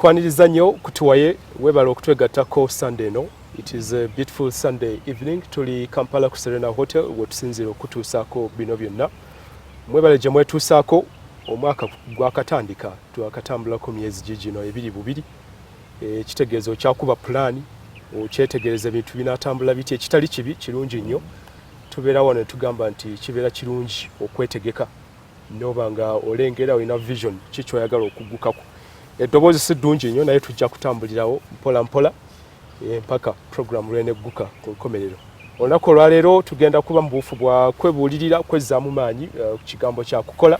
Nkwaniriza nnyo kutuwaye, webala okutwegattako Sunday eno. It is a beautiful Sunday evening. Tuli Kampala ku Serena Hotel wetusinziira okutuusaako bino byonna. Mwebale gye mwetuusaako. Omwaka gwakatandika, twakatambulako myezi gigino ebiri bubiri. Ekitegeeza okyakuba pulaani, okyetegereza ebintu binatambula bitya, ekitali kibi, kirungi nnyo. Tubeera wano netugamba nti kibeera kirungi okwetegeka noba nga olengera olina vision ki kyoyagala okuggukako. Eddoboozi si ddungi nnyo, naye tujja kutambulirawo mpola mpola mpaka program lwenegguka ku nkomerero. Olunaku olwaleero tugenda kuba mu buufu bwa kwebuulirira, kwezzaamu maanyi ku kigambo kya kukola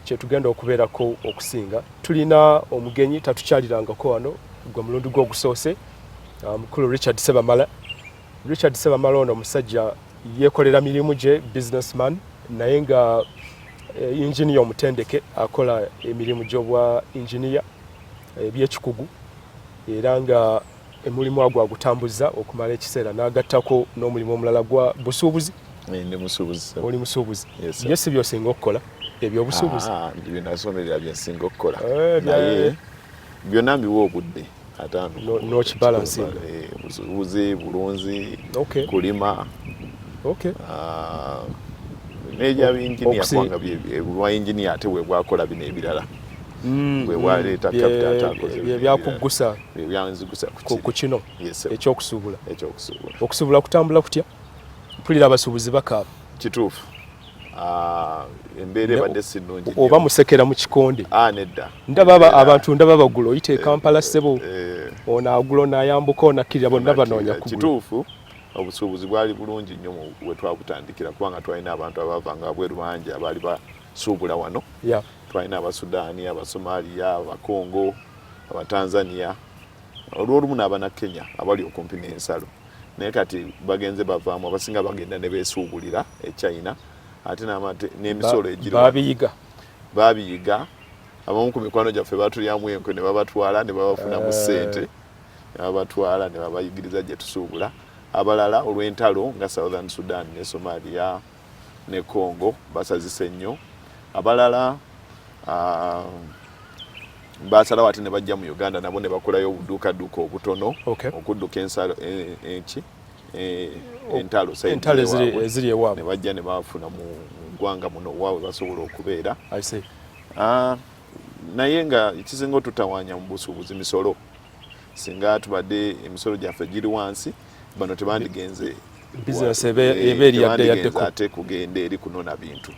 kyetugenda okubeerako okusinga. Tulina omugenyi tatukyalirangako wano, gwe mulundi gwe ogusoose, mukulu Richard Sebamala. Richard Sebamala ono omusajja yeekolera mirimu gye, businessman, naye nga engineer omutendeke, akola emirimu gy'obwa engineer ebyekikugu, era nga emulimu agwo agutambuza okumala ekiseera n'agattako n'omulimu omulala gwa busuubuzi. Ndi musuubuzi. Oli musuubuzi? Ye si byosinga okukola ebyobusuubuzi? Byenasomerera byensinga okukola, naye byonna mbiwa obudde ataano. Nokibalansinga. Busuubuzi, bulunzi, kulima n'ebya engineer, kubanga bwa engineer ate bwe bwakola bino ebirala, bwe bwaleeta capital ate akoze. Byakuggusa. Byanzigusa. Ku kino ekyokusuubula. Ekyokusuubula. Okusuubula kutambula kutya? Mpulira abasuubuzi bakaaba. Kituufu, embeera ebadde si nnungi. Oba musekera mu kikonde? Nedda. Ndaba abantu, ndaba bagula, oyita e Kampala, ssebo, ono agula, ono ayambuka, ono akkirira, bonna banoonya kugula. Kituufu, obusuubuzi bwali bulungi nnyo we twabutandikira, kubanga twalina abantu abavanga bweru bangi abaali basuubula wano. Twalina Abasudaani, Abasomaliya, Abakongo, Abatanzania, olwolumu n'Abanakenya abali okumpi n'ensalo. Naye kati bagenze bavaamu, abasinga bagenda ne beesuubulira e China, ate n'emisolo egiri. Babiyiga. Babiyiga. Abamu ku mikwano gyaffe batulyamu enkwe ne babatwala ne babafunamu ssente, ne babatwala ne babayigiriza gye tusuubula. Abalala olw'entalo nga Southern Sudan ne Somalia ne Congo basazise nnyo. Abalala basalawo ate ne bajja mu Uganda nabo ne bakolayo obuduukaduuka obutono okudduka ensalo enki entalo. Entalo eziri ewaabwe. Ne bajja ne bafuna mu ggwanga muno waabwe basobola okubeera. Naye nga ekisinga otutawaanya mu busuubuzi misolo. Singa tubadde emisolo gyaffe giri wansi, bano tebandigenze. Bizinesi eba eri yadde yaddeko. Ate kugenda eri kunona bintu,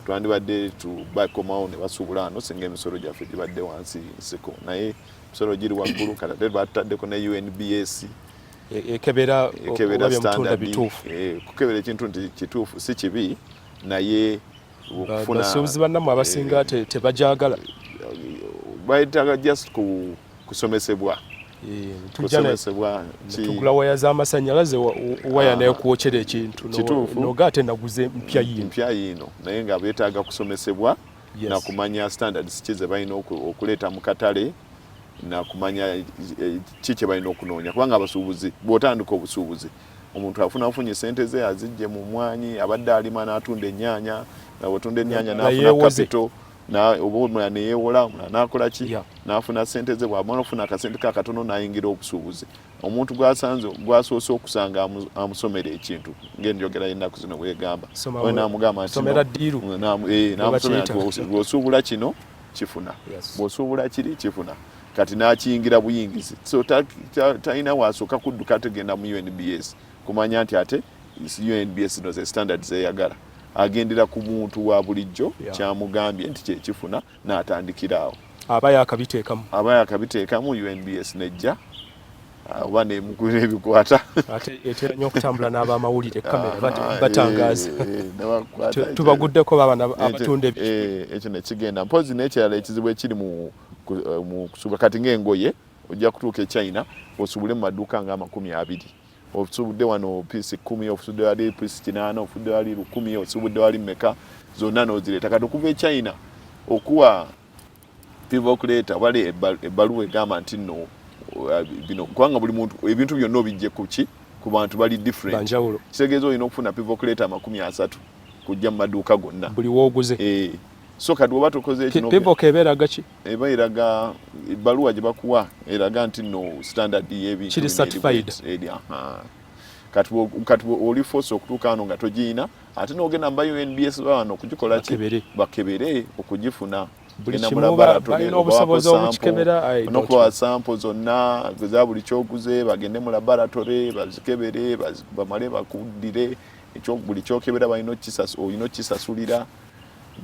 twandibadde tubakomawo ne basuubula wano singa emisolo gyaffe gibadde wansi nsiko. Naye emisolo giri waggulu. Kati ate batutaddeko ne UNBS. Ekebera. Ekebera standard bituufu. Kukebera ekintu nti kituufu si kibi, naye basuubuzi bannammwe abasinga tebajagala. Bayitaga just kusomesebwa. Kusomesebwa. Tugula waya z'amasanyalaze, waya nekwokera ekintu noga ate naguze mpya yiino. Mpya yiino, naye nga beetaaga kusomesebwa nakumanya standards ki ze balina okuleeta mu katale, nakumanya ki kye balina okunoonya, kubanga abasuubuzi, bw'otandika obusuubuzi, omuntu afuna afunye sente ze azijje mu mwanyi, abadde alima n'atunda ennyaanya, bwotunda ennyaanya n'afuna capital, oba omulala neyeewola, omulala n'akola ki, n'afuna sente ze. Bw'amala okufuna akasente ke akatono n'ayingira obusuubuzi, omuntu gwasanze, gwasoose okusanga, amusomera ekintu ng'enjogera y'ennaku zino bwegamba, namugamba nti namusomera nti bw'osuubula kino kifuna, bw'osuubula kiri kifuna. Kati n'akiyingira buyingizi, so talina wasooka kudduka tegenda mu UNBS kumanya nti ate UNBS no ze standard zeyagala. Agendera ku muntu wa bulijjo kyamugambye nti kyekifuna n'atandikira awo. Aba yakabiteekamu. Aba yakabiteekamu, UNBS nejja oba nemukubira ebikwata. Ate etera nnyo okutambula n'abamawulire, kamera batangaaza, tubaguddeko baaba abatunda. Ekyo nekigenda mpozi. N'ekirala ekizibu ekiri mu kusuubula kati ng'engoye, ojja kutuuka e China osuubule mu maduuka nga 20, osuubudde wano piece 10, osuubudde wali piece 8, osuubudde wali 1000, osuubudde wali mmeka, zonna n'ozireeta. Kati okuva e China okuwa piva okuleeta wali ebbaluwa egamba nti nno bino, kubanga buli muntu ebintu byonna obijje ku ki, ku bantu bali different, kitegeeza olina okufuna piva okuleeta 30 kujja mu maduuka gonna. Buli wooguze. So kati oba tukoze ekino, PVOC eba eraga ki? Eba eraga ebbaluwa gye bakuwa eraga nti no standard y'ebintu kiri certified. Eri, aha. Kati oli force okutuuka wano nga togiyina, ate n'ogenda mba UNBS wano okugikola ki, bakebere okugifuna. Buli kimu balina obusobozi obukikebera. Nokubawa sample zonna za buli kyoguze, bagende mu laboratory bazikebere, bamale bakuddire. Buli kyokebera balina olina okkisasulira.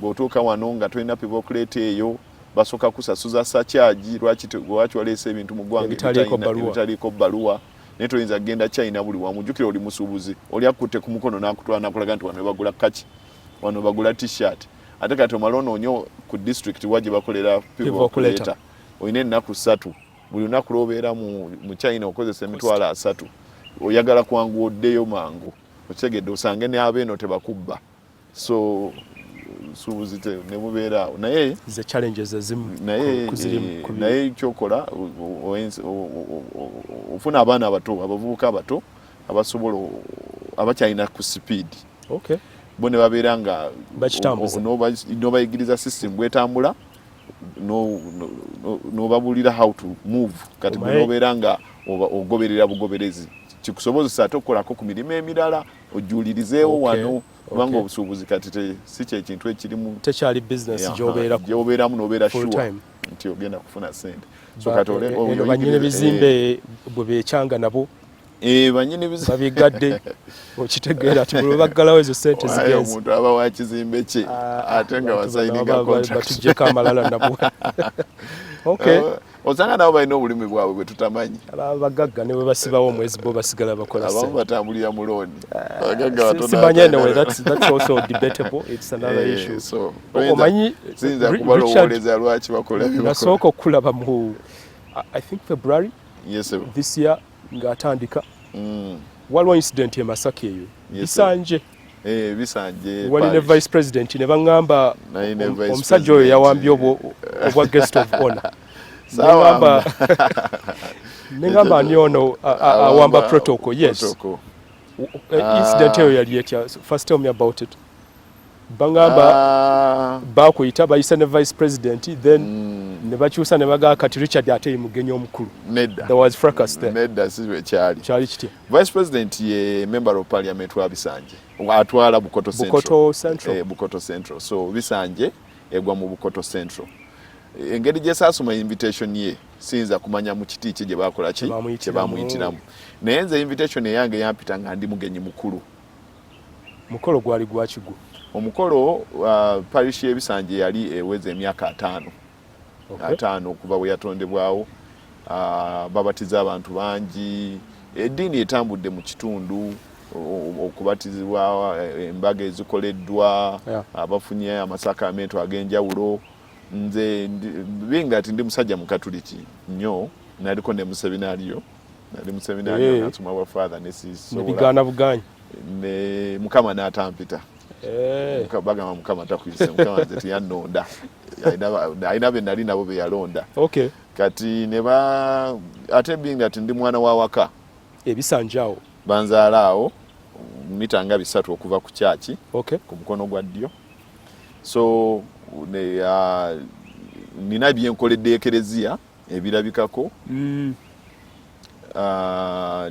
Bw'otuuka wano nga tolina PVOC letter eyo, basooka kusasuza surcharge. Lwaki waleese ebintu mu ggwanga ebitaliiko bbaluwa? Naye toyinza kugenda China buli wamu. Jjukira oli musuubuzi, oli akutte ku mukono n'akutwala n'akulaga nti wano bagula kaki, wano bagula T-shirt. Ate kati omala onoonye ku district wa gye bakolera PVOC letter, olina ennaku 3. Buli lunaku lwobeera mu China okozesa 300,000. Oyagala kwangu oddeyo mangu, okitegedde, osange n'abeeno tebakubba. So suubuzi ne mubeera awo, naye ze challenges ezimu. Naye naye kyokola, ofuna abaana abato, abavubuka abato abasobola, abakyalina ku speed. Bo ne babeera nga nobayigiriza system bwetambula, nobabuulira how to move. Kati nobeera nga ogoberera bugoberezi, kikusobozesa ate okukolako ku mirimu emirala, ojulirizeewo wano, kubanga obusuubuzi kati si kyekintu ekirimu. Tekyali business gyobeeramu nobeera sure nti ogenda kufuna sente. So kati banyini bizimbe bwe bekyanga nabo banyini babigadde, okitegeera, ati bwe baggalawo ezo sente zigenze. Omuntu aba wa kizimbe kye, ate nga basayininga contract. Batuggyeko amalala nabo, okay. Osanga nabo balina obulimi bwabwe bwe tutamanyi. Abagagga ne bwe basibawo omwezi, bo basigala bakola. Abamu batambulira mu looni. Simanyi, anyway, that's also debatable, it's another issue. So omanyi siyinza kubalowooleza lwaki bakola. Nasooka okulaba mu, I think, February this year ng'atandika. Waliwo incident e Masaka eyo Bisanje. Bisanje. Wali ne vice president, ne baŋŋamba omusajja oyo yawambye obwa guest of honor. Neŋŋamba ani ono awamba protocol? Yes, incident eyo yali etya? First tell me about it. Baŋŋamba bakuyita, bayise ne vice president, then ne bakyusa ne bagaa kati Richard ate ye mugenyi omukulu. Nedda. There was fracas there. Nedda, si bwe kyali. Kyali kitya? Vice president ye member of parliament wa Bisanje, atwala Bukoto Central. Bukoto Central. Bukoto Central. So Bisanje egwa mu Bukoto Central. Engeri gye saasoma invitation ye, siyinza kumanya mu kiti ki gye bakola ki kye bamuyitiramu, naye nze invitation eyange yampita nga ndi mugenyi mukulu. Mukolo gwali gwakigwo? Omukolo, parish y'Ebisanje yali eweza emyaka 50 okuva bwe yatondebwawo. Babatiza abantu bangi, eddiini etambudde mu kitundu, okubatizibwa, embaga ezikoleddwa, abafunye amasakamento ag'enjawulo. Nze binga ati ndi musajja mukatuliki nnyo, naliko ne museminario, nali museminario, nasoma bwa father. Nesisobola buganyi. Ne Mukama n'atampita. Bagamba Mukama takuyise, Mukama nze teyannonda, alina be nali nabo be yalonda. Kati ne ba ate binga ati ndi mwana wa waka. Ebisanja awo. Banzaala awo mita nga 300 okuva ku kyaki, ku mukono gwa ddyo. So ne, nina byenkoledde ekereziya ebirabikako.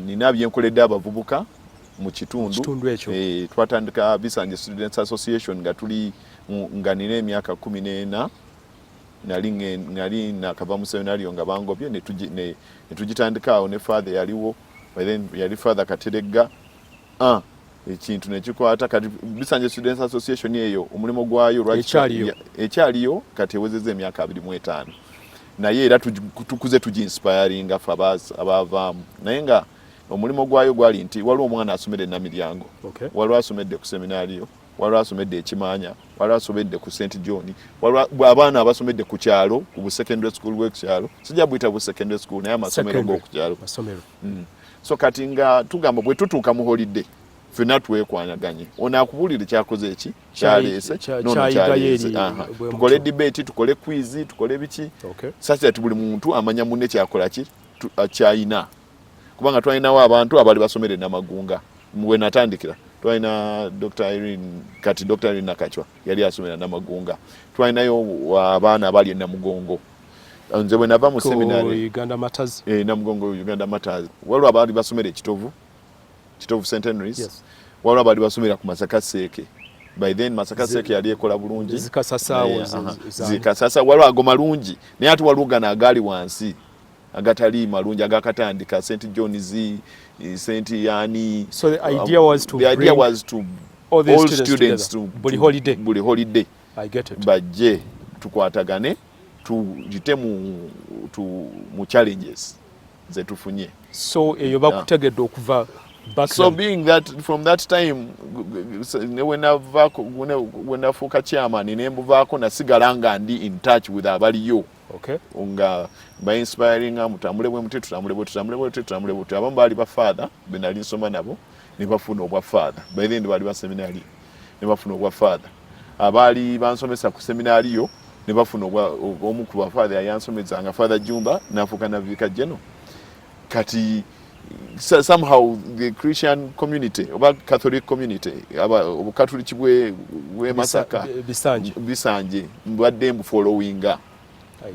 Nina byenkoledde abavubuka mu kitundu. Twatandika Bisanje Students Association nga tuli nga nina emyaka 14. Nali nakava mu seminario nga bangobye, ne tugitandika awo ne father yaliwo. By then yali Father Kateregga. Ekintu nekikwata. Kati Bisanje Students Association eyo omulimu gwayo ekyaliyo kati ewezezza emyaka 25, naye era tukuze tugiinspiringa ffe abavaamu. Naye nga omulimu gwayo gwali nti waliwo omwana asomera e Namiryango, waliwo asomedde ku seminario, waliwo asomedde Ekimanya, waliwo asomedde ku St John, waliwo abaana abasomedde ku kyalo, ku bu secondary school bw'ekyalo. Sijja buyita bu secondary school, naye amasomero g'oku kyalo. So kati nga tugamba bwe tutuuka mu holiday, ffenna twekwanaganye, ono akubuulire kyakoze eki, kyaleese, nono kyaleese, tukole debate, tukole quiz, tukole biki, such that buli muntu amanya munne kyakola ki, kyayina. Kubanga twalinawo abantu abali basomera e Namagunga we natandikira. Twalina Dr Irene, kati Dr Irene Nakachwa yali asomera Namagunga. Twalinayo abaana abali e Namugongo. Nze bwe nava mu seminary Uganda Matters, Namugongo Uganda Matters, waliwo abaali basomera e Kitovu, Kitovu St Henry's. Waliwo abaali basomera ku Masaka Seeke. By then Masaka Seeke yali ekola bulungi, zikasasa waliwo ago malungi, naye ate waliwo gano agaali wansi agatali malungi agakatandika, St John's, St Yani. So the idea was to the idea was to all, all students to buli holiday, buli holiday. I get it. Bajje tukwatagane, tuyite mu challenges zetufunye. So eyo bakutegedde okuva back. So being that from that time ne wenavaako, wenafuuka chairman nembuvaako, nasigala nga ndi in touch with abaliyo. Nga bainspiringa, mutambule bwe muti, tutambule bwe, tutambule bwe, tutambule bwe. Abamu baali ba father be nali nsoma nabo ne bafuna obwa father. By then baali ba seminary ne bafuna obwa father. Abaali bansomesa ku seminariyo ne bafuna omu ku bafather yayansomezanga, Father Jumba, nafuuka na vicar general. Kati somehow the Christian community oba Catholic community, obukatuliki bwe Masaka Bisanje, mbadde mbufollowinga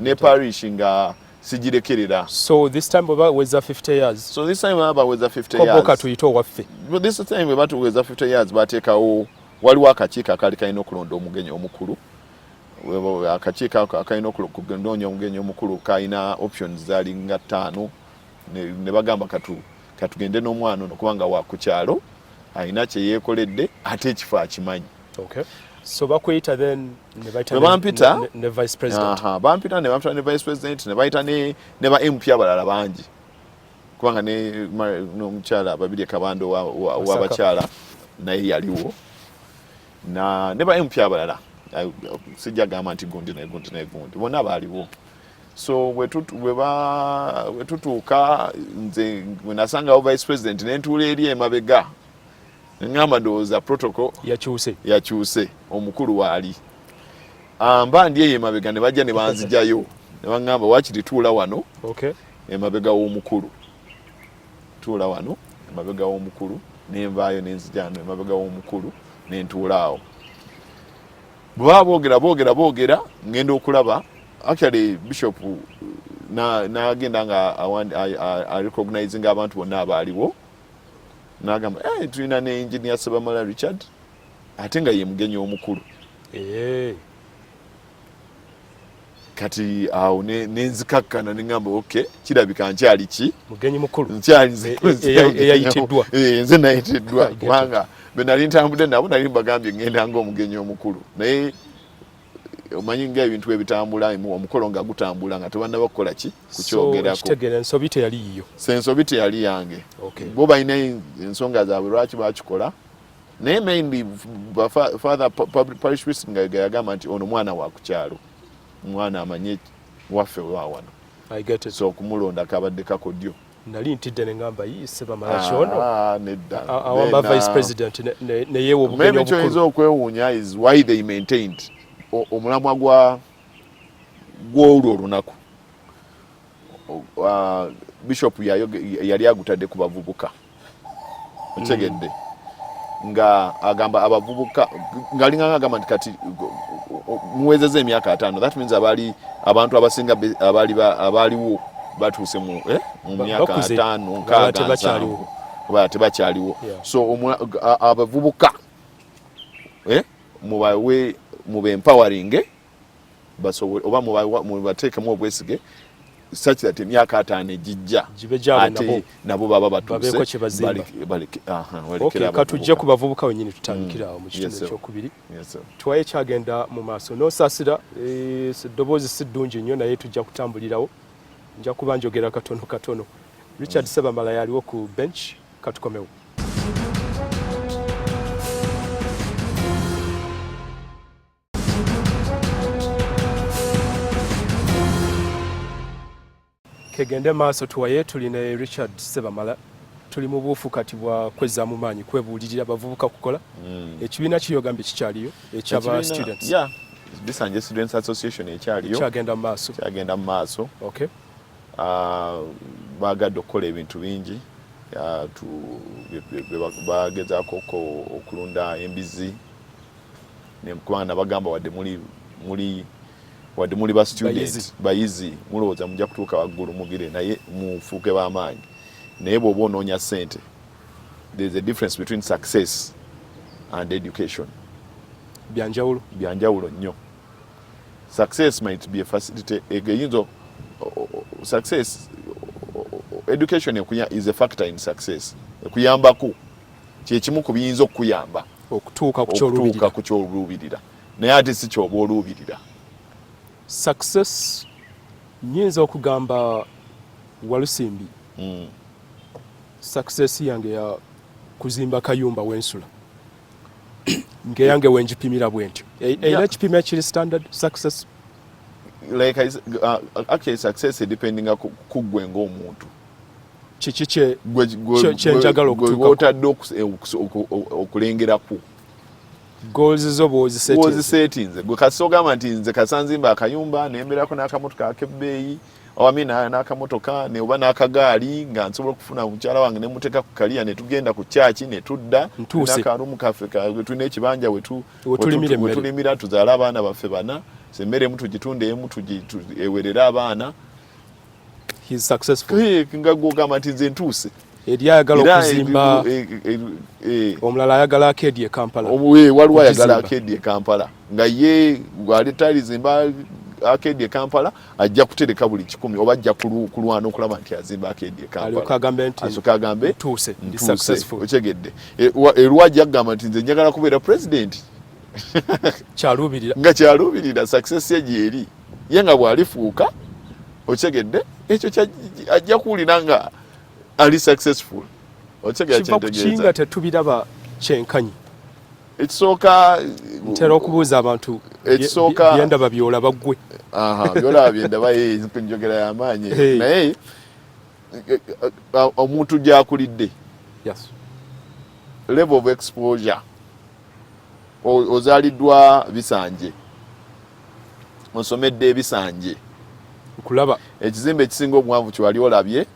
ne parish nga sigirekerera. So this time baba weza 50 years. So this time baba weza 50 years. Koboka tuyite owaffe. But this time bwe batuweza 50 years, bateekawo, waliwo akakiiko akaali kalina okulonda omugenyi omukulu. Akakiiko ako akalina okunoonya omugenyi omukulu kalina options zaali nga ttaano, ne bagamba katugende n'omwana ono kubanga wa ku kyalo, alina kye yeekoledde ate ekifo akimanyi. Okay. So bakuyita then ne bayita bampita ne vice president. Aha, bampita ne bampita ne vice president, ne bayita ne ba MP abalala bangi, kubanga ne n'omukyala Babirye Kabando w'abakyala naye yaliwo, na ne ba MP abalala, sijja gamba nti gundi ne gundi ne gundi, bonna baaliwo. So bwe tutuuka, nze bwe nasangawo vice president ne ntuula eri emabega, neŋŋamba ndowooza protocol yakyuse, yakyuse, omukulu waali. Mba ndi eyo emabega ne bajja ne banzijayo ne baŋŋamba waakiri tuula wano emabega w'omukulu, tuula wano emabega w'omukulu. Nenvaayo nenzija wano emabega w'omukulu nentuula awo. Bwe baba boogera boogera boogera, ngenda okulaba actually bishop n'agenda nga arecognizinga abantu bonna abaaliwo, n'agamba, hey, tulina ne Engineer Sebamala Richard, ate nga ye mugenyi omukulu. Hey. Kati awo nenzikakkana neŋŋamba, ok, kirabika nkyali ki mugenyi mukulu nkyali eyayitiddwa. Nze nayitiddwa, kubanga be nali ntambudde nabo nali mbagambye ŋŋenda ng'omugenyi omukulu, naye omanyi nga ebintu ebitambula, omukolo nga gutambula nga tebannaba kukola ki kukyogerako. Ensobi teyali yiyo. Ensobi teyali yange. Bo balina ensonga zaabwe lwaki bakikola, naye mainly father parish priest nga yagamba nti ono mwana wa ku kyalo, mwana amanye waffe wa wano, so okumulonda kabadde kakodyo. Nali ntidde ne ngamba yise bamala kyono. Ah, nedda. Awamba vice president ne yeewa obugenyi obukulu. Kyoyinza okwewuunya is why they maintained omulamwa gwa gw'olwo olunaku. Bishop yali agutadde ku bavubuka, otegedde, nga agamba abavubuka, ngaalinga agamba nti kati muwezeza emyaka 50, that means abaali abantu abasinga abaaliwo batuuse mu myaka 50, 60, 70, oba tebakyaliwo. So abavubuka mubawe, mube empowering basobole oba mubateekemu obwesige such that emyaka 50 egijja ate nabo baba batuuse. Katujje ku bavubuka wenyini, tutandikire awo mu kitundu ekyokubiri, tuwaye kyagenda mu maaso. Nosaasira, eddoboozi si ddungi nnyo, naye tujja kutambulirawo, nja kuba njogera katono katono. Richard Sebamala yaliwo ku bench. Katukomewo. Kegende maaso tuwaye. Tuli ne Richard Sebamala, tuli mu buufu kati bwa kwezzaamu maanyi, kwebuulirira abavubuka kukola. Ekibiina kiyogambye kikyaliyo ekyaba students? Yeah, Bisanje Students Association ekyaliyo. Kyagenda mu maaso? Kyagenda mu maaso. Bagadde okukola ebintu bingi. Bagezaako okulunda embizi, kubanga nabagamba wadde muli wadde muli ba student, bayizi, mulowooza mujja kutuuka waggulu mugire, naye mufuuke b'amaanyi. Naye bw'oba onoonya ssente, there is a difference between success and education. Byanjawulo. Byanjawulo nnyo. Success might be a facility, eyinza success, education is a factor in success, ekuyambako, kyekimu ku biyinza okukuyamba okutuuka ku kyoluubirira, naye ate si kyoba oluubirira. Success, nyinza okugamba Walusimbi, success yange ya kuzimba kayumba wensula, ngeyange wenjipimira bwentyo. Erina ekipimo ekiri standard, success? Like actually success depending ku ggwe ng'omuntu. Kiki kyenjagala okutuuka? Otadde okulengeraku. Goals zo bw'ozisetinze gwe, kasi ogamba nti nze kasanzimba akayumba nembeerako n'akamotoka ak'ebbeeyi, awami n'akamotoka oba n'akagaali, nga nsobola okufuna mukyala wange nemuteeka ku kaliya netugenda ku kyaki netudda n'akarumu kaffe, tulina ekibanja wetulimira, tuzaale abaana baffe bana, emmere emu tugitunde, emu ewerere abaana. Nga gwogamba nti nze ntuuse. Eri ayagala okuzimba, omulala ayagala arcade e Kampala. Waliwo ayagala arcade e Kampala, nga ye bw'alitalizimba arcade e Kampala ajja kutereka buli 100 oba ajja kulwana okulaba nti azimba arcade e Kampala, asooke agambe ntuuse. Okyegedde? Erwa ajja kugamba nti nze njagala kubeera president. Kyaluubirira. Nga kyaluubirira, success ye gyeri ye nga bw'alifuuka, okyegedde, ekyo ajja kuwulira nga ali successful. Okyegera? Kyentegeeza, tetubiraba kyenkanyi. Ekisooka, ntera okubuuza abantu. Ekisooka, byendaba byolaba ggwe. Byolaba byendaba, njogera y'amaanyi, naye omuntu gyakulidde, level of exposure, ozaaliddwa bisanje, osomedde ebisanje, nkulaba. Ekizimbe ekisinga obuwanvu kyewali olabye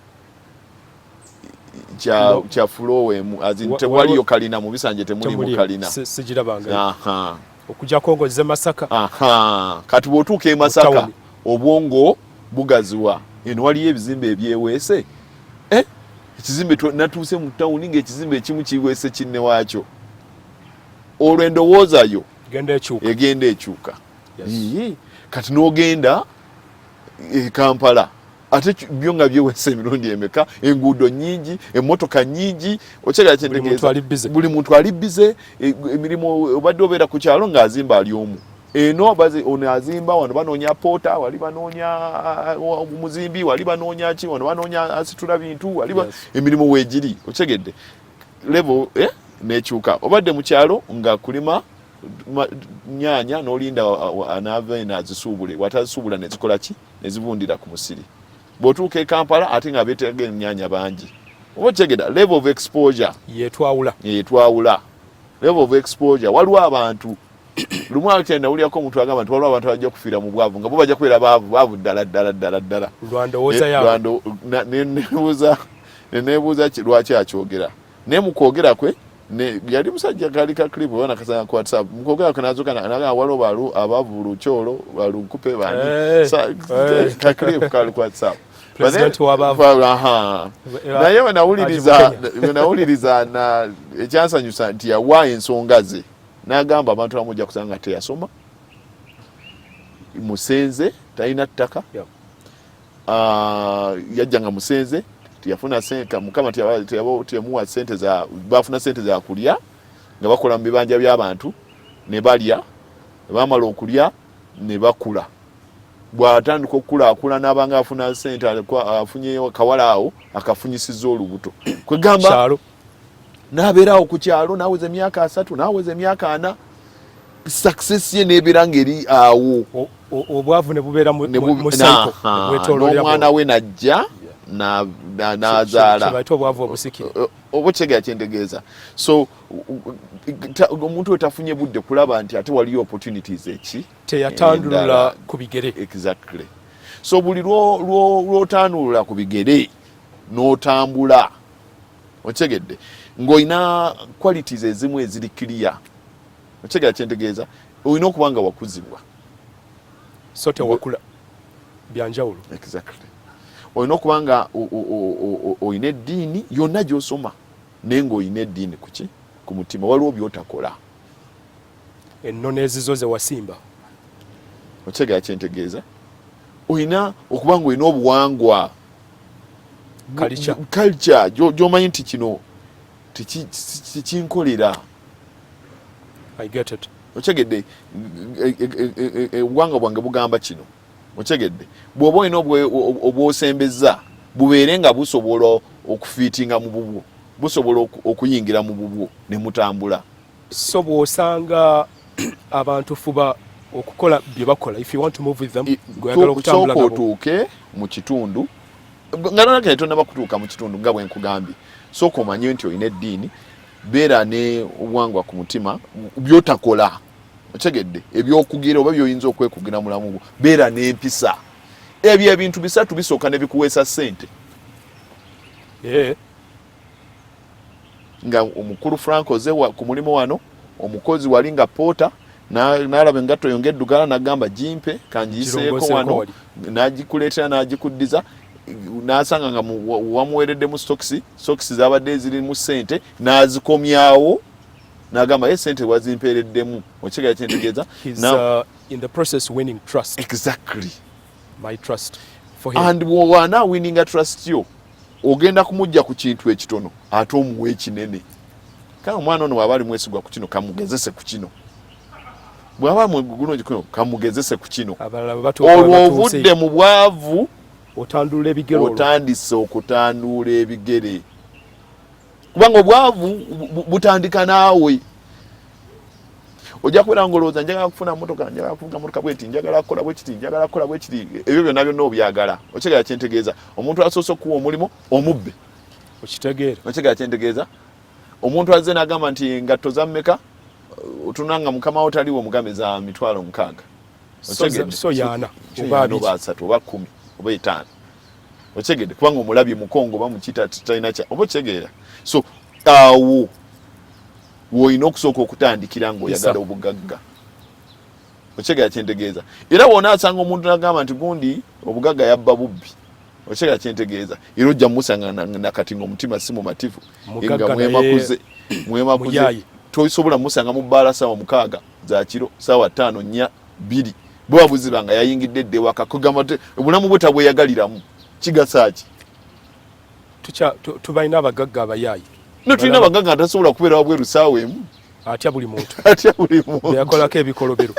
kya floor emu, tewaliyo kalina mu bisanje, temulimu kalina. Sigirabanga okujjako ng'ozze Masaka. Kati bw'otuuka e Masaka, obwongo bugaziwa, eno waliyo ebizimbe ebyeweese, eh? Ekizimbe, natuuse mu tawuni ng'ekizimbe ekimu kiweese kinne waakyo, olwo endowooza yo egenda ekyuka. Kati n'ogenda e Kampala, ate byo nga byewesa emirundi emeka, enguudo nyingi, emmotoka nyingi, okyegera kyentegeeza? Buli muntu ali busy, emirimu, obadde obeera ku kyalo ng'azimba ali omu, eno ono azimba, wano banoonya porter, wali banoonya muzimbi, wali banoonya ki, wano banoonya asitula bintu, wali emirimu weegiri. Okyegedde? Level nekyuka. Obadde mu kyalo nga kulima nyanya n'olinda anaava eno azisuubule, watazisuubula nezikola ki, nezivundira ku musiri. Bw'otuuka e Kampala ate nga beetaaga emyanya bangi. Oba okyegeda? Level of exposure. Yetwawula. Yetwawula, level of exposure. Waliwo abantu, lumu ate nawulyako omuntu agamba nti waliwo abantu abajja kufiira mu bwavu, nga bo bajja kubeera baavu baavu ddala ddala ddala ddala. Lwandowooza yaabwe. Neneebuuza lwaki akyogera, naye mu kwogera kwe yali musajja kali ka clip oba nakasanga ku WhatsApp, mu kwogera kwe nazuka naga waliwo balu abavu lukyolo balunkupe bani, ka clip kali ku WhatsApp. President w'abaavu. Naye wenawuliriza na ekyansanyusa nti yawa ensonga ze, n'agamba abantu abamu ojja kusanga teyasoma, musenze, talina ttaka, yajja nga musenze, teyafuna sente, Mukama teyamuwa sente za bafuna sente za kulya, nga bakola mu bibanja by'abantu ne balya, bamala okulya ne bakula. Bw'atandika okukulaakulana n'abanga afuna sente, afunye kawala awo akafunyisiza olubuto, kwegamba n'abeerawo ku kyalo n'aweza emyaka 30, n'aweza emyaka 40, success ye n'ebeera ng'eri awo. Obwavu ne bubeera n'omwana we najja n'azaala. Obwavu obusikire. Oba okitegera kyentegeeza? So omuntu we tafunye budde kulaba nti ate waliyo opportunities eki Teyatandulula ku bigere. Exactly. So buli lwotandulula ku bigere n'otambula. Okitegedde? Ng'olina qualities ezimu eziri clear. Okitegera kyentegeeza? Olina okuba nga wakuzibwa. So tewakula byanjawulo. Exactly. Olina okuba nga olina eddiini yonna gy'osoma, naye ng'olina eddiini kuki ku mutima. Waliwo by'otakola. Ennono ezizo ze wasimba. Okitegera kyentegeeza? Olina okuba nga olina obuwangwa, culture gy'omanyi nti kino tekinkolera. Okitegedde? Obuwangwa bwange bugamba kino. Okitegedde? Bw'oba olina obwosembeza, bubeere nga busobola okufiitinga mu bubwo, busobola okuyingira mu bubwo ne mutambula. So bw'osanga abantu, fuba okukola bye bakola if you want to move with them. Sooka otuuke mu kitundu nga nonakene tonaba kutuuka mu kitundu, nga bwe nkugambye, sooka omanye nti olina eddiini, beera ne obuwangwa ku mutima, byotakola, otegedde, ebyokugira oba byoyinza okwekugira mulamu bwo, beera n'empisa. Ebyo ebintu bisatu bisooka ne bikuweesa ssente. Nga omukulu Frank oze ku mulimu wano, omukozi wali nga porter n'alaba engatto yo ng'eddugala, n'agamba gimpe kangiyiseeko wano, n'agikuleetera n'agikuddiza, n'asanga nga wamuweereddemu sokisi, sokisi zabadde zirimu ssente, n'azikomyawo n'agamba ye sente wazimpeereddemu. Okigala kyentegeeza? In the process winning trust. Exactly. My trust for him. And bw'owaana winninga trust yo, ogenda kumujja ku kintu ekitono ate omuwa ekinene. Kale omwana ono bw'aba ali mwesigwa ku kino, kamugezese ku kino. Bw'aba mulungi kuno, kamugezese ku kino. Olwo ovudde mu bwavu, otandula ebigere. Otandise okutanduula ebigere, kubanga obwavu butandika naawe. Ojja kubeera nga olowooza, njagala kufuna motoka, njagala kuvuga motoka bweti, njagala kukola bwekiti, njagala kukola bwekiti. Ebyo byonna byonna obyagala. Okitegeera kyentegeeza? Omuntu asoose okuwa omulimu omubbe. Okitegeera? Okitegeera kyentegeeza? Omuntu azze n'agamba nti engatto za mmeka, otunula nga mukama wo taliwo, omugambe za 60,000. So yaana. Oba 30 oba 10 oba 5. Okitegedde? Kubanga omulabye mukongo oba mukita talina kya oba. Okitegeera? So awo woolina okusooka okutandikira ng'oyagala obugagga. Okitegeera kyentegeeza? Era wona asanga omuntu nagamba nti gundi obugagga yabba bubbi. Okitegeera kyentegeeza? Era ojja mumusanga nakati nga omutima si mumativu, nga mwemakuze mwemakuze. Tosobola musanga mu bbaala saawa 6 za kiro, saawa 5, 4, 2 bweba buziba nga yayingidde edda ewaka. Kugamba obulamu bwe tabweyagaliramu, kigasa ki? Tubalina abagagga abayaayi. No, tulina abagagga nga tasobola kubeera wabweru saawa 1. Atya buli muntu. Atya buli muntu. Yakolako ebikolobero.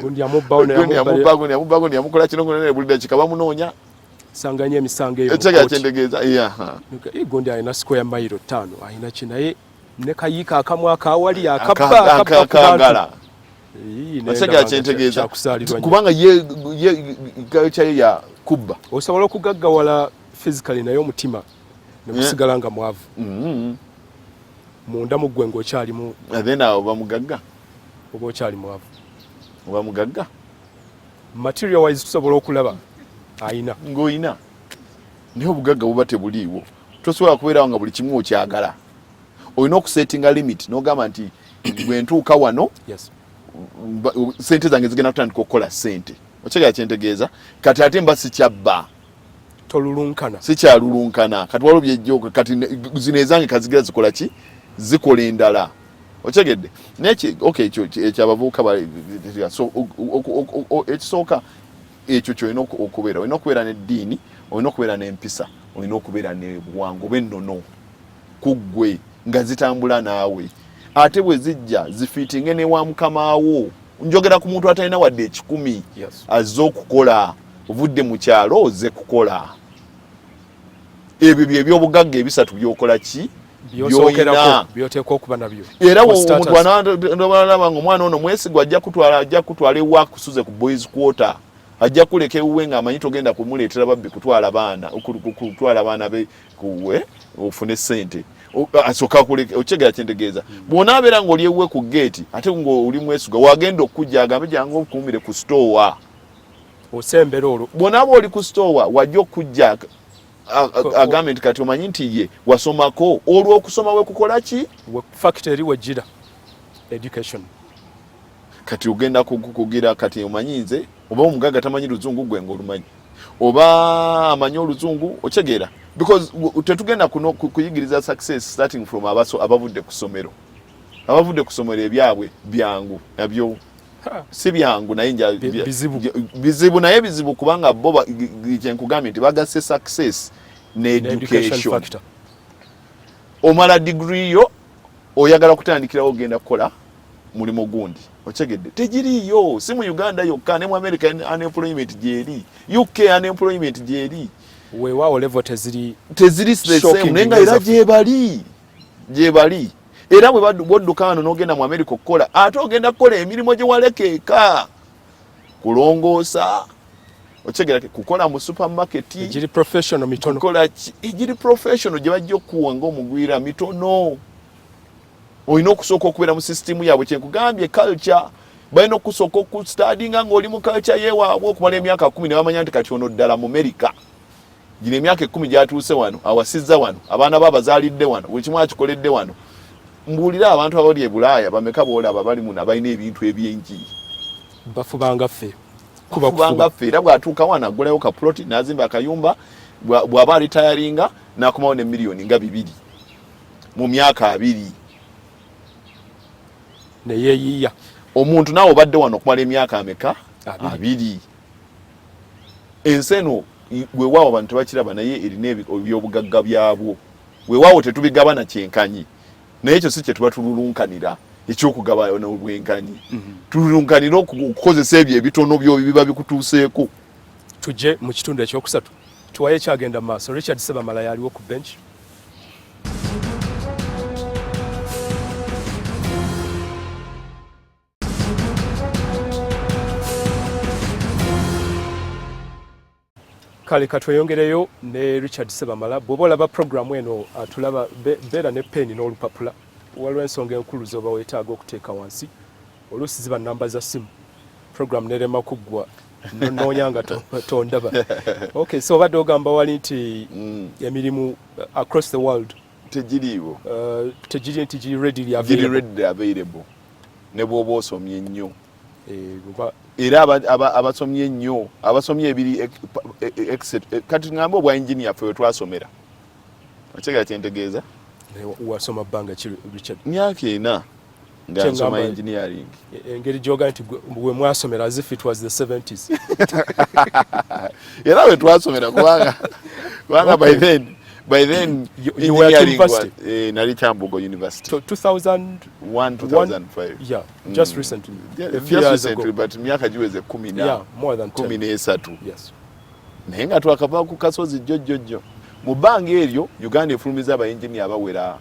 Gundi yamubbawo. Yamubba, yamubba, gundi yamukola kino, gundi buli dakika bamunoonya. Sanganya emisango eyo. Ekitegeera kyentegeeza? Gundi alina square mile 5, alina ki, naye ne kayiika akamu akawali akabba. Akagala. Otegera kyentegeeza? Kubanga ye ye ya kubba. Osobola okugaggawala physically, naye omutima negusigala nga mwavu. Munda mu ggwe ng'okyalimu. Then awo oba mugagga. Oba okyali mwavu. Oba mugagga. Material wise tusobola okulaba ayina. Ng'oyina, naye obugagga buba tebuliiwo. Tosobola kubeerawo nga buli kimu okyagala. Olina okusetinga limit n'ogamba nti bwe ntuuka wano, sente zange zigenda kutandika okukola sente. Okyegera kyentegeeza? Kati ate mba sikyabba. Tolulunkana. Sikyalulunkana. Kati waliwo byejjo, kati zino ezange kazigira zikola ki, zikola endala. Okyegedde? Naye okay, ekyo ekyo abavubuka, so ekisooka ekyo kyolina okubeera, olina okubeera n'eddiini, olina okubeera n'empisa, olina okubeera n'ebuwangwa oba ennono ku ggwe nga zitambula naawe. Ate bwe zijja zifiitinge ne wa mukamaawo. Njogera ku muntu atalina wadde 100, azze okukola, ovudde mu kyalo ozze kukola. Ebyo byebyobugagga ebisatu byokola ki. Byosokerako, byoteekwa okuba nabyo. Era omuntu analaba nga omwana ono mwesigwa, ajja kutwala ewa kusuze ku boys quarter, ajja kuleka ewuwe ng'amanyi togenda kumuleetera babbi kutwala baana be kuwe ofune sente. Asooka kuleka. Okyegera kyentegeeza? Bw'onaabeera ng'oli ewuwe ku geeti ate ng'oli mwesigwa, wagenda okujja agambe jangu okuumire ku store. Osembera olwo. Bw'onaaba oli ku store, wajja okujja. Agambe nti kati omanyi nti ye wasomako, olw'okusoma we kukola ki? Factor eri wejjira education. Kati ogenda kugira kati omanyi nze oba omugagga tamanyi luzungu, gwe ng'olumanyi, oba amanyi oluzungu, okyegeera? Because tetugenda kuno kuyigiriza success starting from abavudde ku ssomero. Abavudde ku ssomero ebyabwe byangu, nabyo si byangu, naye bizibu. Bizibu, naye bizibu kubanga bo kyenkugambye nti bagasse success ne education. Factor. Omala degree yo, oyagala kutandikirawo, ogenda kukola mulimu gundi, okyegedde? Tegiriiyo. Si mu Uganda yokka, ne mu America unemployment gyeri, UK unemployment gyeri. Weewaawo level teziri teziri the same, naye nga era gyebali, gyebali. Era bwe bwodduka wano n'ogenda mu America okukola, ate ogenda kukola emirimu gye waleka eka, kulongoosa, okyegera, kukola mu supermarket. Egiri professional mitono. Kukola ki egiri professional gye bajja okukuwa ng'omugwira mitono. Olina okusooka okubeera mu sisitimu yaabwe. Kyenkugambye, culture, balina okusooka okustudyinga ng'oli mu culture yewaabwe okumala emyaka 10, ne bamanya nti kati ono ddala mu America. Gino emyaka 10 gyatuuse wano, awasizza wano, abaana be abazaalidde wano, buli kimu akikoledde wano. Mbuulire, abantu abali e Bulaaya bameka boolaba bali muno abalina ebintu ebyengi? Bafubanga ffe. Kubanga ffe era bw'atuuka wano agulayo ka plot n'azimba akayumba, bw'aba aretiringa n'akomawo ne miliyoni nga 2 mu myaka 20. Neyeeyiya. Omuntu naawe obadde wano okumala emyaka ameka? 20. 20. Ensi eno, weewaawo abantu tebakiraba, naye erina ebyobugagga byabwo. Weewaawo tetubigabana kyenkanyi, naye ekyo si kye tuba tululunkanira, ekyokugabana obwenkanyi. Tululunkanira okukozesa ebyo ebitono byo biba bikutuuseeko. Tujje mu kitundu ekyokusatu, tuwaye ekyagenda mu maaso. Richard Sebamala yaliwo ku bench. Kale katweyongereyo ne Richard Sebamala. Bw'oba olaba programu eno, atulaba, beera ne peeni n'olupapula. Waliwo ensonga enkulu z'oba weetaaga okuteeka wansi. Oluusi ziba namba za ssimu, programu nerema kuggwa, nonoonya nga tondaba. Okay, so obadde ogamba wali nti emirimu across the world tegiriiwo. Tegiri nti giri readily giri available. Readily available ne bw'oba osomye ennyo. Eh, Era abasomye ennyo, abasomye ebiri kati ŋŋambe obwa engineer, ffe we twasomera, okyegera kyentegeeza? Wasoma bbanga ki, Richard? Myaka 4 nga Kye nsoma ŋŋamba- engineering. Engeri gyoga nti we mwasomera as if it was the 70s. Era we twasomera, kubanga by then You were at engineering university? Nali Kyambogo University. So 2000 1 2005. Yeah, just recently. Yeah, a few just years recently ago. But myaka giweze 10 na Yeah, more than 10. 13. Yes. Naye nga twakava ku kasozi jjojjojjo. Mu bbanga eryo Uganda efulumiza abainginia abawera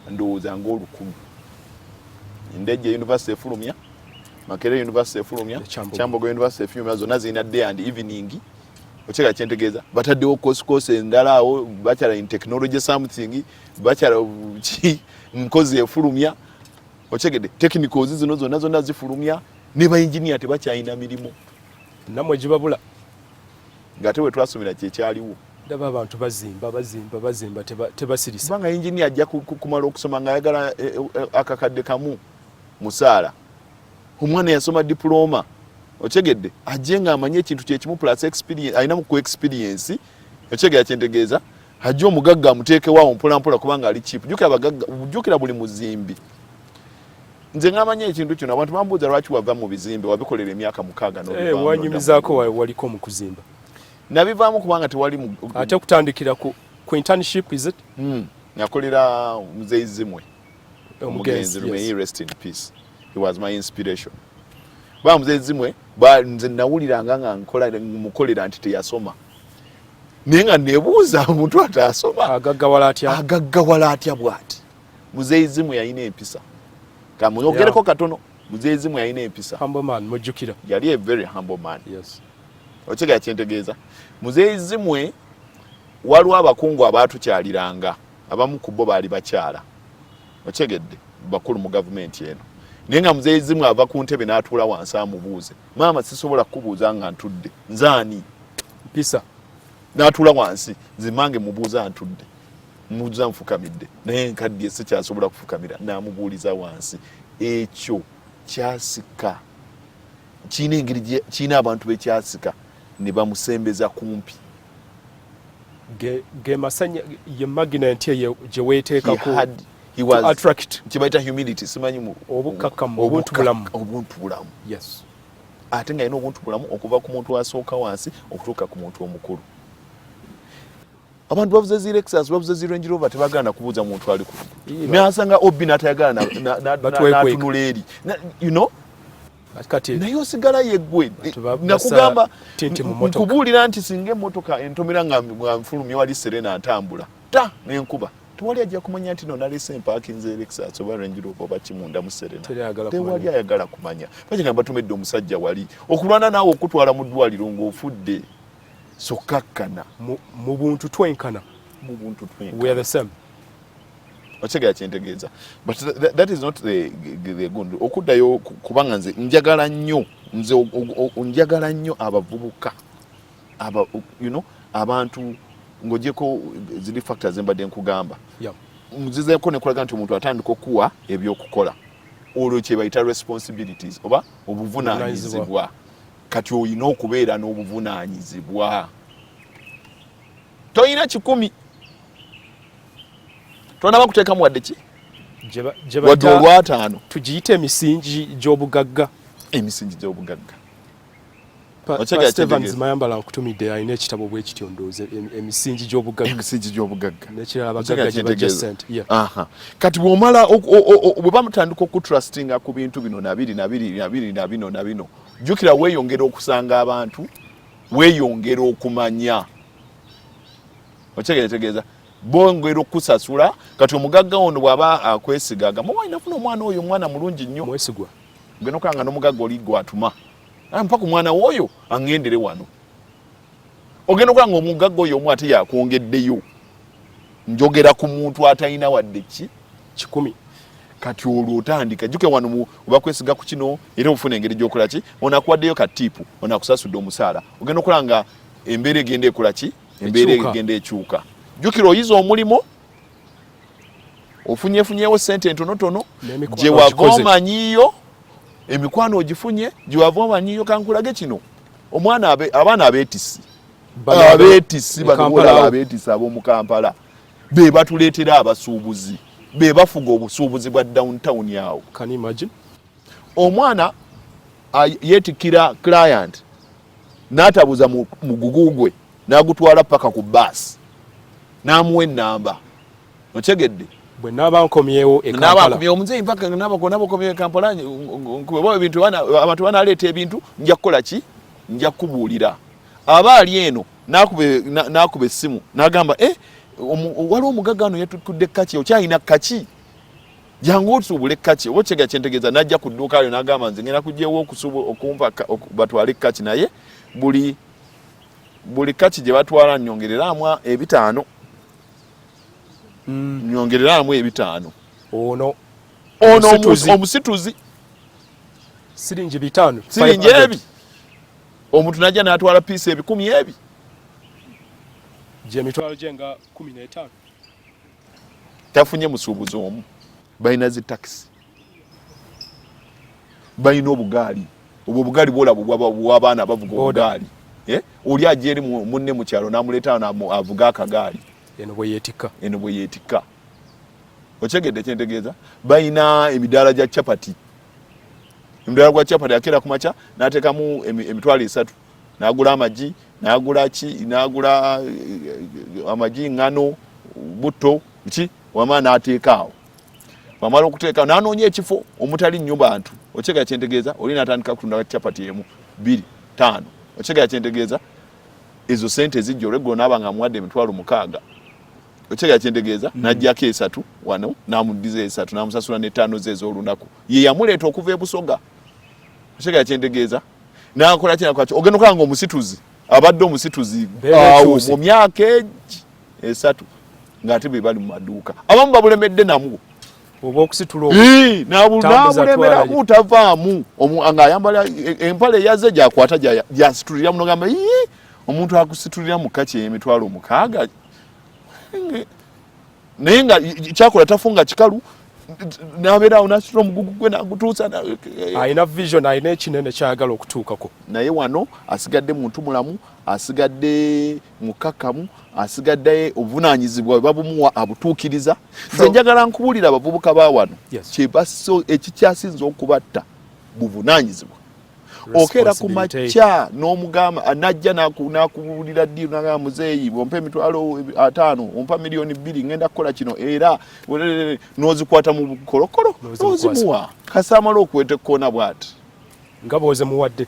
ndowooza ng'olukumi. Ndejje University efulumya, Makerere University efulumya, Kyambogo. Kyambogo University efulumya, zonna zirina day and evening. Okyega kyentegeeza? Bataddewo course endala awo, bachelor in technology something, bachelor ki, nkozi efulumya, okyegedde? Technicals zino zonna zonna zifulumya, ne bainginia tebakyalina mirimu. Nammwe gibabula. Ng'ate we twasomera kyekyaliwo. Ndaba abantu bazimba, bazimba, bazimba, tebasirisa. Kubanga engineer ajja kumala okusoma ng'ayagala akakadde kamu musaala. Omwana yasoma diploma, okyegedde, ajje ng'amanyi ekintu kyekimu plus experience, alinamu ku experience, okyegera kyentegeeza? Ajje omugagga amuteekewo mpola mpola kubanga ali cheap. Jjukira abagagga, jjukira buli muzimbi. Nze ng'amanyi ekintu kino, abantu bambuuza lwaki wava mu bizimbe, wabikolera emyaka 6 n'obivaamu. Wanyumizaako waliko mu kuzimba. Nabivaamu kubanga tewali Ate kutandikira ku internship, is it? Nakolera Muzeyi Zimwe, omugenzi, Omugenzi. May he Yes. rest in peace. He was my inspiration. Ba Muzeyi Zimwe, nze nawuliranga nga nkola mukolera nti teyasoma, naye nga nebuuza omuntu ataasoma agaggawala atya? Agaggawala atya bw'ati? Muzeyi Zimwe yalina empisa. Kamuyogereko katono. Muzeyi Zimwe yalina empisa. Humble man, mujjukira. Yali a very humble man. Yes. Okitegera kyentegeeza? Muzeeyi Zimwe, waliwo abakungu abaatukyaliranga, abamu ku bo baali bakyala, okyegedde, bakulu mu gavumenti eno, naye nga Muzeeyi Zimwe ava ku ntebe n'atuula wansi amubuuze, "Maama, sisobola kukubuuza nga ntudde, nze ani?" Mpisa. N'atuula wansi, nze mange mubuuza ntudde, mubuuza nfukamidde, naye nkaddiye sikyasobola kufukamira, n'amubuuliza wansi. Ekyo kyasika, kirina engeri kirina abantu bekyasika ne bamusembeza kumpi. Ge masanya ye magnet eyo gye weeteekako to attract. Kibayita humility, simanyi mu obukkakkamu, obuntu bulamu. Obuntu bulamu. Yes. Ate nga alina obuntu bulamu okuva ku muntu asooka wansi okutuuka ku muntu omukulu. Abantu bavuze zi Lexus, bavuze zi Range Rover, tebagaana kubuuza muntu ali ku nasanga obi n'atayagala n'atunula eri, you know, kati naye osigala yeggwe. Nakugamba, nkubuulira nti singa emmotoka entomera nga nfulumye wali Serena ntambula ta nenkuba, tewali ajja kumanya nti no nalese mpaakinze Lexus oba Range Rover oba kimunda mu Serena. Tewali ayagala kumanya. Bagamba batumedde omusajja wali okulwana naawe okutwala mu ddwaliro ng'ofudde. Sokakkana. Mu buntu twenkana. Mu buntu twenkana. We are the same. Okitegera kyentegeeza? But that is not the good okuddayo, kubanga nze njagala nnyo, nze njagala nnyo abavubuka aba, abantu ng'ogyeko ziri factors embadde nkugamba, nzizeeko nekulaga nti omuntu atandika okuwa ebyokukola, olwo kye bayita responsibilities oba obuvunaanyizibwa. Kati olina okubeera n'obuvunaanyizibwa. Toyina 100, tonaba kuteekamu wadde ki, wadde olwataano. Tugiyite emisingi gy'obugagga. Emisingi gy'obugagga. Stevens Mayambala nkutumidde, alina ekitabo bwe kityo, ndowooza emisingi gy'obugagga. Emisingi gy'obugagga. Nekirala, abagagga gye bajja ssente. Kati bw'omala, bwe bamutandika okutrustinga ku bintu bino nabiri nabiri nabiri nabino nabino, jjukira weeyongera okusanga abantu, weeyongera okumanya. Okitegeera? Bongera okukusasula. Kati omugagga ono bw'aba akwesiga, agamba, "Wayi, nafuna omwana oyo, omwana mulungi nnyo." Mwesigwa. Genda okulanga n'omugagga oli gwatuma, "Ah, mpa ku mwana w'oyo aŋŋendere wano." Ogenda okulanga omugagga oyo omu ate yakwongeddeyo. Njogera ku muntu atalina wadde ki? 100. Kati olwo otandika, jjuke wano obakwesiga ku kino, era ofuna engeri gyokola ki, ono akuwaddeyo ka tip, ono akusasudde omusaala. Ogenda okulaba nga embeera egenda ekola ki, embeera egenda ekyuka. Jjukira oyiza omulimu, ofunyefunyewo sente entonotono gye wava omanyiyo, emikwano ogifunye gye wava omanyiyo. Kankulage kino, omwana, abaana abeetisi, abeetisi bano, abeetisi ab'omu Kampala be batuleetera abasuubuzi, be bafuga obusuubuzi bwa downtown awo. Omwana yeetikkira client n'atabuza mugugu gwe n'agutwala paka ku baasi n'amuwa ennamba. Okyegedde? Bwe naaba nkomyewo e Kampala, omuzeeyi mpaka naba okomyewo e Kampala, ebintu, abantu banaleeta ebintu, nja kukola ki, nja kukubuulira. Aba ali eno n'akuba essimu n'agamba, "Eh, waliwo omugagga wano yatukudde kaki, okyalina kaki? Jangu otusuubule kaki." Oba okyega kyentegeeza? Najja ku dduuka lyo n'agamba, "Nze ngenda kugyewo okumpa batwale kaki, naye buli kaki gye batwala nyongereramu 500, nyongereramu 500." Ono ono omusituzi. Siringi 500. Siringi ebi, omuntu najja n'atwala piece 1000 ebi. Gyemitwalo gye nga 15. Tafunye musuubuzi omu. Balina zi takisi, balina obugaali, obwo obugaali bwolaba bwabaana bavuga obugaali, eh? Oli ajja eri munne mu kyalo n'amuleeta avuga akagaali. Eno bwe yeetikka. Eno bwe yeetikka. Okyegedde kyentegeeza? Balina emidaala gya chapati. Emidaala gwa chapati, akeera ku makya n'ateekamu 30,000, n'agula amagi, n'agula ki, n'agula amagi, ŋŋano, butto ki, wamala n'ateeka awo. Wamala okuteeka, n'anoonya ekifo omutali nnyo bantu. Okyegera kyentegeeza? Oli n'atandika kutunda chapati emu, bbiri, ttaano. Okyegera kyentegeeza? Ezo sente ezijja olweggulo, naaba nga amuwadde 60,000. Okyegera kyentegeeza? N'aggyako 3 wano, n'amuddiza 3, n'amusasula n'ettaano ze ez'olunaku. Ye yamuleeta okuva e Busoga. Okyegera kyentegeeza? N'akola ki, nakola ki. Ogenda okulaba nga omusituzi abadde omusituzi awo mu myaka egi 3, ng'ate be bali mu maduuka abamu babulemedde namwo. Oba okusitula. Nabulemeramu, tavaamu, ng'ayambala empale eyaze gyakwata gyasitulira muno, gamba, Omuntu akusitulira mu kaki emitwalo 6, naye nga kyakola tafunga kikalu, nabeeraawo nasitula omugugu gwe nagutuusa. Alina vision, alina ekinene kyayagala okutuukako. Naye wano asigadde muntu mulamu, asigadde mukakkamu, asigadde obuvunanyizibwa bwe babumuwa abutuukiriza. Nze njagala nkubuulira, abavubuka ba wano kyebaso ekikyasinza okubatta buvunanyizibwa. Okeera ku makya n'omugamba, najja n'akubuulira ddiiru, nagamba, "Muzeeyi, ompa 50,000, ompa miliyoni 2, ngenda kukola kino," era n'ozikwata mu bukolokolo n'ozimuwa. Kasi amala okuweta ekkoona bw'ati. Nga bw'ozimuwadde,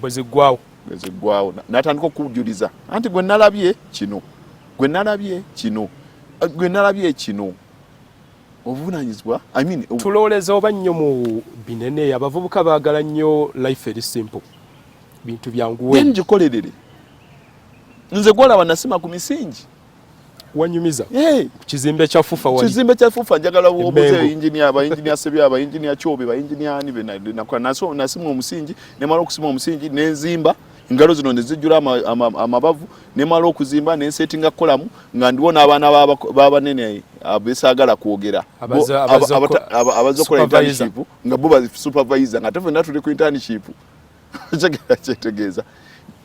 bwe ziggwawo. Bwe ziggwawo n'atandika okujuliza anti, "Gwe nalabye kino, gwe nalabye kino, gwe nalabye kino." Obuvunanyizibwa, I mean. Tulowooleza oba nnyo mu binene. Abavubuka baagala nnyo life eri simple, bintu byanguwe. Then gikolerere. Nze gwolaba nasima ku misingi. Wanyumiza ku kizimbe kya FUFA wali. Kizimbe kya FUFA. Njagala obuze engineer, ba engineer Sebya, ba engineer Kyobe, ba engineer ani be naso. Nasima omusingi, nemala okusima omusingi nenzimba, engalo zino nezijjula amabavu. Nemala okuzimba nensetinga kolamu nga ndiwo n'abaana b'abanene abesaagala kwogera abaza okukola internship, nga bo ba supervisor, nga tefenna tuli ku internship. Okyegera kyetegeeza?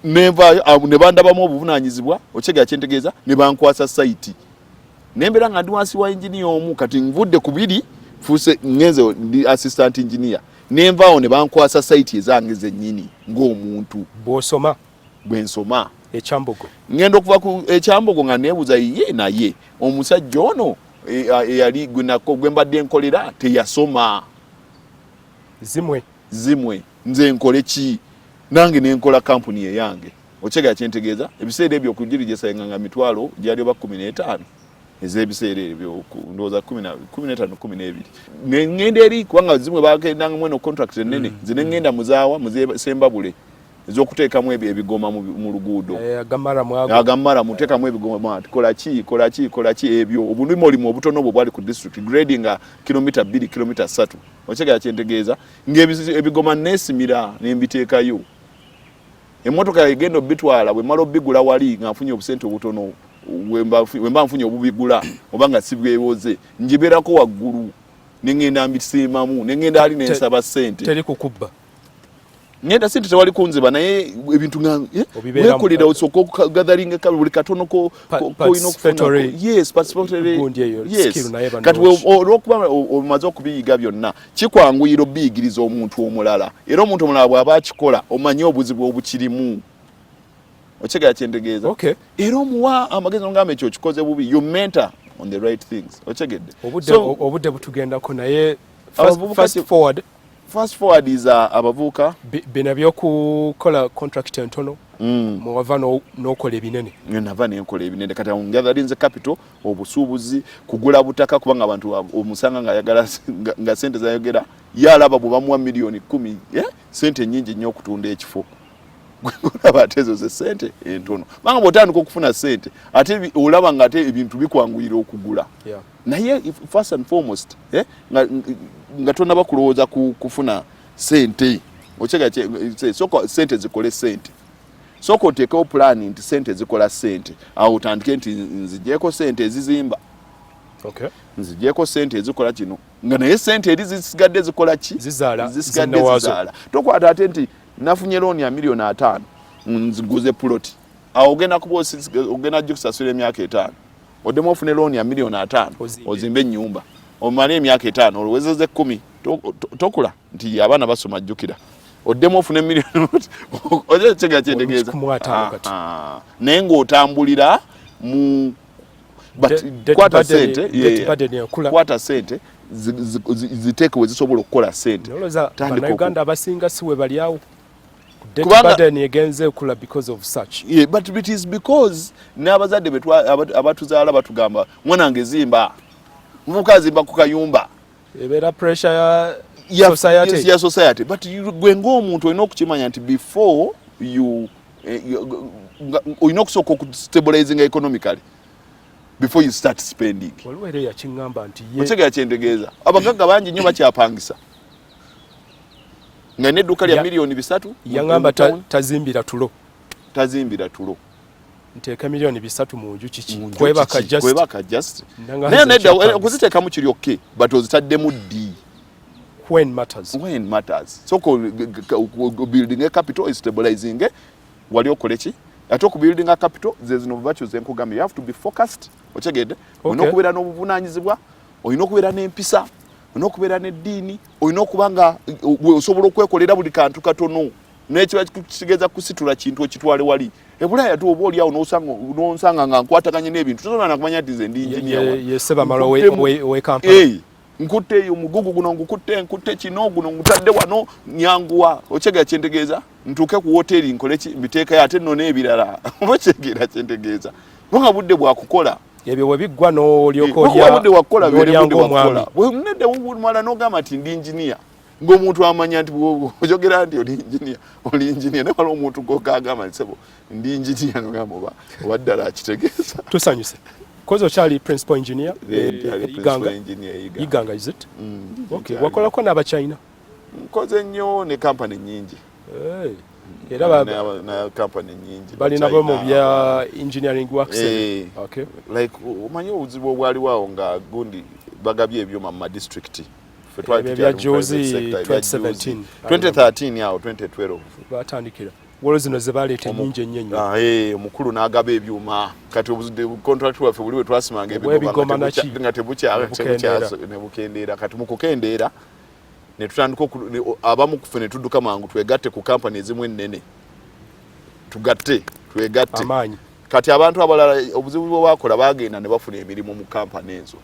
Nenvaayo ne bandabamu obuvunanyizibwa. Okyegera kyentegeeza? Ne bankwasa site, nembeera nga ndi wansi wa engineer omu. Kati nvudde ku biri, fuuse ngenze ndi assistant engineer. Nenvaawo ne bankwasa site ezange zennyini ng'omuntu. Bw'osoma. Bwe nsoma. Ekyambogo. Ngenda okuva ku ekyambogo nga neebuuza ye, naye omusajja ono eyali gwe mbadde nkolera teyasoma. Zimwe. Zimwe, nze nkole ki? Nange nenkola kampuni eyange. Okyegera kyentegeeza? Ebiseera ebyo okugirijesainga nga mitwalo gyali oba 15 ez'ebiseera ebyo, ndowooza 15, 12. Neŋŋenda eri, kubanga zimwe bagendangamu eno contract ennene. Nze neŋŋenda muzaawa muzesembabule ez'okuteekamu ebigoma mu luguudo. Eh, agamaramu, teekamu ebigoma, kola ki, kola ki, kola ki, ebyo obulimu olimu obutono obwo bwali ku district grade nga kilomita 2, kilomita 3. Okyegera kyentegeeza? Ng'ebigoma neesimira nembiteekayo, emmotoka egenda obitwala. Bwe mala obigula wali nga nfunye obusente obutono, wemba nfunye obubigula oba nga sibwewoze, njibeerako waggulu neŋŋenda mbisiimamu, neŋŋenda ali nensaba ssente. Teri kukubba. Ngenda sente, tewali kunziba, naye ebintu nga wekolera, osooka okugatheringa buli katono kolina okufuna. Yes, participatory, yes. Kati olwokuba omaze okubiyiga byonna, kikwanguyira obiyigiriza omuntu omulala, era omuntu omulala bw'aba akikola omanye obuzibu obukirimu. Okyegera kyentegeeza? Era omuwa amagezi nogamba ekyo okikoze bubi. You mentor on the right things. Okyegedde? Obudde butugendako, naye fast forward. Fast forward is abavubuka. Bino byokukola contract entono, mwewava n'okola ebinene. Nava nenkola ebinene. Kati ngatherinze capital, obusuubuzi, kugula butaka, kubanga abantu omusanga ngaayagala nga sente zayogera yalaba bwe bamuwa miliyoni 10, eh? Sente nyingi nnyo okutunda ekifo. Olaba ate ezo ze sente entono, kubanga bw'otandika okufuna sente ate olaba nga ate ebintu bikwanguyira okugula. Naye first and foremost, eh, nga tonaba kulowooza ku kufuna sente, okyega sooka sente zikole sente. Sooka oteekewo pulaani nti sente zikola sente, awo otandike nti nzigyeko sente ezizimba, nzigyeko sente ezikola kino, nga naye sente eri zisigadde zikola ki? Zisigadde zizaala. Tokwata ate nti nafunye looni ya miliyoni 50, nziguze puloti. Awo ogenda kuba ogenda gikusasula emyaka 5. Oddemu ofune looni ya miliyoni 50, ozimbe ennyumba, omale emyaka 5, olowezeza 10, tokula nti abaana basoma. Jjukira oddemu ofune miliyoni. Okyegera kyentegeeza? Naye ng'otambulira mu kwata sente, kwata sente ziteeke we zisobola okukola sente. Uganda abasinga si we bali awo. Burden egenze ekula because of such. Yeah, but it is because n'abazadde abatuzaala batugamba, "Mwanange zimba, muvuka zimba ku kayumba." Ebeera pressure ya society. Ya society. But gwe ng'omuntu olina okukimanya nti before you olina okusooka okustabilizinga economically before you start spending. Waliwo era yakiŋŋamba nti ye Otegera kyentegeeza? Abagagga bangi nnyo bakyapangisa nga nedduuka lya 3 million. Yaŋŋamba tazimbira tulo. Tazimbira tulo. Nteeka 3 miliyoni mu nju kiki? Kwebaka just. Kwebaka just. Naye nedda, okuziteekamu kiri okay, but ozitaddemu ddi? When matters. When matters. So building a capital, stabilizing, wali okole ki? Ate okubuilding a capital, ze zino virtues enkugambye. You have to be focused, otegedde? Olina okubeera n'obuvunanyizibwa, olina okubeera n'empisa, olina okubeera n'eddiini, olina okuba nga osobola okwekolera buli kantu katono nekiba kitegeeza kusitula kintu okitwale wali. Ebulaaya tu oba oliawo nonsanga nga nkwataganye n'ebintu, tosobola nakumanya nti nze ndi engineer. Nkutte eyo omugugu guno, ngukutte, nkutte kino, guno ngutadde wano, nyanguwa. Okyegera kyentegeeza? Ntuuke ku woteeri nkole ki, mbiteekayo, ate nno n'ebirala. Oba okyegera kyentegeeza? Kubanga budde bwakukola. Ebyo bwe biggwa n'olyoka olya. Budde wakukola, budde wakukola. Nedda, mala n'ogamba nti ndi engineer, ng'omuntu amanya nti oyogera nti oli engineer, oli engineer. Naye waliwo omuntu gokagamba nti sebo ndi engineer, nogamba oba ddala akitegeeza. Tusanyuse kozi okyali principal engineer. Iganga, Iganga, is it? Okay, wakolako n'Abachina? Nkoze nnyo ne kampani nyingi. Era na kampani nyingi. Balina bo mu bya engineering works? Okay. Like omanyi obuzibu obwaliwo awo nga gundi bagabye ebyuma mu madistrict. Ebya juzi 2017. 2013 awo, 2012. Batandikira waliwo zino ze baleeta ennyingi ennyo ennyo. Ah, omukulu n'agaba ebyuma. Kati contract waffe buli we twasimanga ebigoma nga tebukendeera. Kati mu kukendeera ne tutandika abamu kufe ne tudduka mangu twegatte ku kampani ezimu ennene, tugatte, twegatte. Kati abantu abalala obuzibu bwe bakola, bagenda ne bafuna emirimu mu kampani ezo,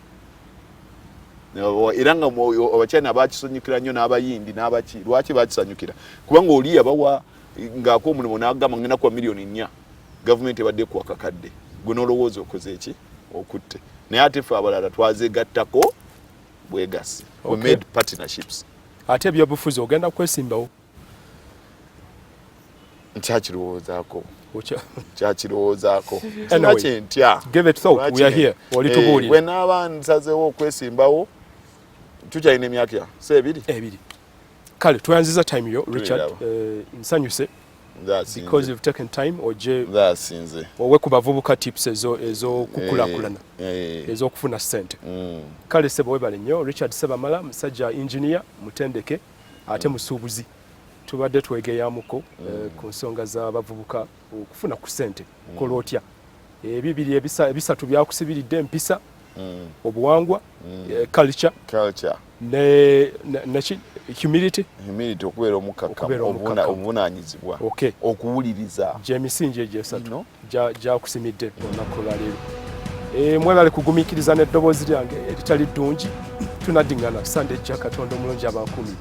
era nga Abachina bakisanyukira nnyo n'Abayindi n'abaki. Lwaki bakisanyukira? Kubanga oli yabawa ng'akuwa omulimu n'agamba ngenda kuwa 4 miliyoni, gavumenti ebadde ekuwa kakadde, gwe n'olowooza okoze eki, okutte. Naye ate ffe abalala twazegattako bwegasi. We made partnerships. Ate ebyobufuzi, ogenda kwesimbawo? Nkyakirowoozaako, kyakirowoozaako, sina kyentya. Bwe naaba nsazeewo okwesimbawo, tukyalina emyaka si ebiri. Ebiri. Kale tweyanziza time yo, Richard. Nsanyuse because you've taken time oje owe ku bavubuka tips ezo ez'okukulaakulana, ez'okufuna ssente. Kale sebo, webale nnyo. Richard Sebamala, musajja engineer mutendeke ate musuubuzi. Tubadde twegeyamuko ku nsonga z'abavubuka okufuna ku ssente. Kola otya? Ebibiri ebisatu byakusibiridde: empisa, obuwangwa, culture, culture, ne neki, humility. Humility, okubeera omukkakkamu, obuvunanyizibwa, okuwuliriza. Gyemisingi egyo esatu gyakusimidde olunaku olwaleero. Mwebale kugumiikiriza n'eddoboozi lyange eritali ddungi. Tunaddiŋŋana Sande ejja. Katonda omulungi abankumi.